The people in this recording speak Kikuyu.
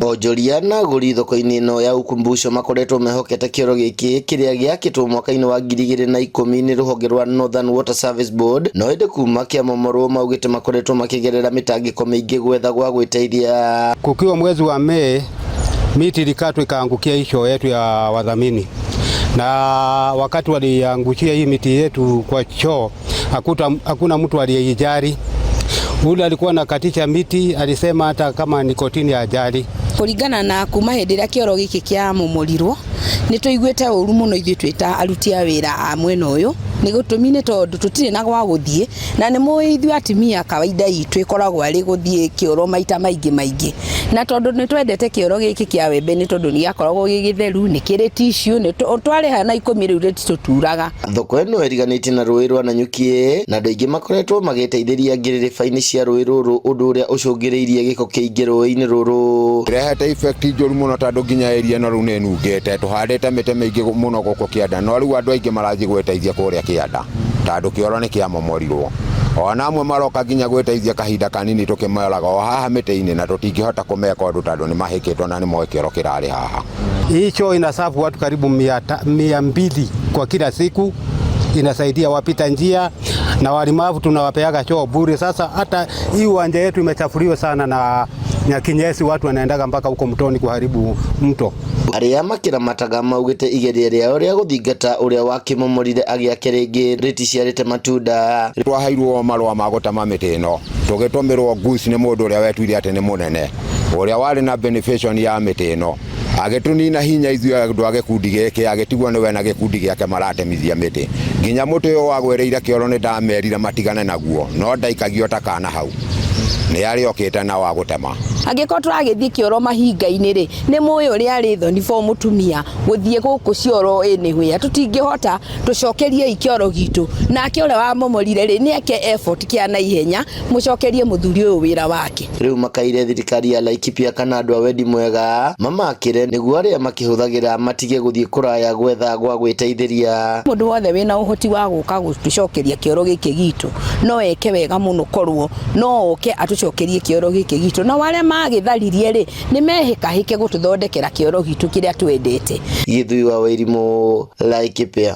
Onjoria na agũri thoko-inĩ ĩno ya Ukumbusho makoretwo mehokete kĩoro gĩkĩ kĩrĩa gĩakĩtwo mwaka-inĩ wa 2010 nĩ rũhonge rwa Northern Water Service Board, no ĩndĩ kuma kĩamomorwo maugĩte makoretwo makĩgerera mĩtangĩko mĩingĩ gwetha gwa gwĩteithia. Kukiwa mwezi wa Mei, miti ilikatwa ikaangukia hii choo yetu ya wadhamini, na wakati waliangukia hii miti yetu kwa choo, hakuna mtu aliyeijali. Ule alikuwa nakatisha miti alisema hata kama ni kotini ajali. Kũringana na kuma hĩndĩ ĩrĩa kĩoro gĩkĩ kĩamomorirwo, nĩ tũiguĩte ũru mũno ithuĩ twĩ ta aruti a wĩra a mwena ũyũ. Nĩ gĩtũmi nĩ tondũ tũtirĩ na gwa gũthiĩ, na nĩ mũĩ ithuĩ atumia kawaida itũ ĩkoragwo arĩ gũthiĩ kĩoro maita maingĩ maingĩ, na tondũ nĩ twendete kĩoro gĩkĩ kĩa Wembe nĩ tondũ nĩ gĩakoragwo gĩ gĩtheru, nĩ kĩrĩ tissue, nĩ twarĩha na 10 rĩu rĩtitũturaga. Thoko ĩno ĩriganĩtie na rũĩ rwa Nanyuki, na andũ aingĩ makoretwo magĩteithĩria ngĩrĩrĩba-inĩ cia rũĩ rũrũ, ũndũ ũrĩa ũcũngĩrĩirie gĩko kĩingĩ rũĩ-inĩ rũrũ. Rehete effect njũru mũno tondũ nginya area ĩno rĩu nĩ ĩnungĩte. Tũhandĩte mĩtĩ mĩingĩ mũno gũkũ kĩanda, no rĩu andũ aingĩ marathiĩ gwĩteithia kũrĩa kĩanda tondũ kĩoro nĩ kĩamomorirwo. Ona amwe maroka nginya gwĩteithia kahinda kanini tũkĩmoraga o haha mĩtĩ-inĩ, na tũtingĩhota kũmeka ũndũ tondũ nĩ mahĩkĩtwo na nĩ moĩ kĩoro kĩrarĩ haha. Hii choo inaserve watu karibu 200 kwa kila siku, inasaidia wapita njia na walemavu, tunawapeaga choo bure. Sasa hata hii uwanja yetu imechafuliwa sana na kinyesi, watu wanaendaga mpaka huko mtoni kuharibu mto. Arĩa makĩramataga maugĩte igeria rĩao rĩa gũthingata ũrĩa wakĩmomorire agĩake rĩngĩ rĩticiarĩte matunda. Twaheirwo marũa ma gũtema mĩtĩ ĩno, tũgĩtũmĩrwo goose nĩ mũndũ ũrĩa wetuire atĩ nĩ mũnene, ũrĩa warĩ na beneficiary ya mĩtĩ ĩno, agĩtũnina hinya ithuĩ andũ a gĩkundi gĩkĩ, agĩtigwo nĩwe na gĩkundi gĩake maratemithia mĩtĩ. Nginya mũtĩ ũyũ wagwĩrĩire kĩoro nĩ ndamerire matigane naguo, no ndaikagio ta kana hau nĩ arĩokĩte na wa gũtema. Angĩkorwo tũragĩthiĩ kĩoro mahinga-inĩ rĩ, nĩ mũĩ ũrĩa arĩ thoni for mũtumia gũthiĩ gũkũ cioro anywhere, tũtingĩhota. Tũcokeriei kĩoro gitũ, nake ũrĩa wamomorire rĩ, nĩ eke effort kĩa naihenya, mũcokerie mũthuri ũyũ wĩra wake. Rĩu makaire thirikari ya Laikipia kana andũ a wendi mwega mamakĩre nĩguo arĩa makĩhũthagĩra matige gũthiĩ kũraya gwetha gwa gwĩteithĩria. Mũndũ wothe wĩna ũhoti wa gũka gũtũcokeria kĩoro gĩkĩ gitũ no eke wega mũno, korwo no oke atũcokerie kĩoro gĩkĩ gitũ, na arĩa magĩtharirie rĩ, nĩ mehĩkahĩke gũtũthondekera kĩoro gitũ kĩrĩa twendete. Gĩthui wa Wairimũ, Laikipia.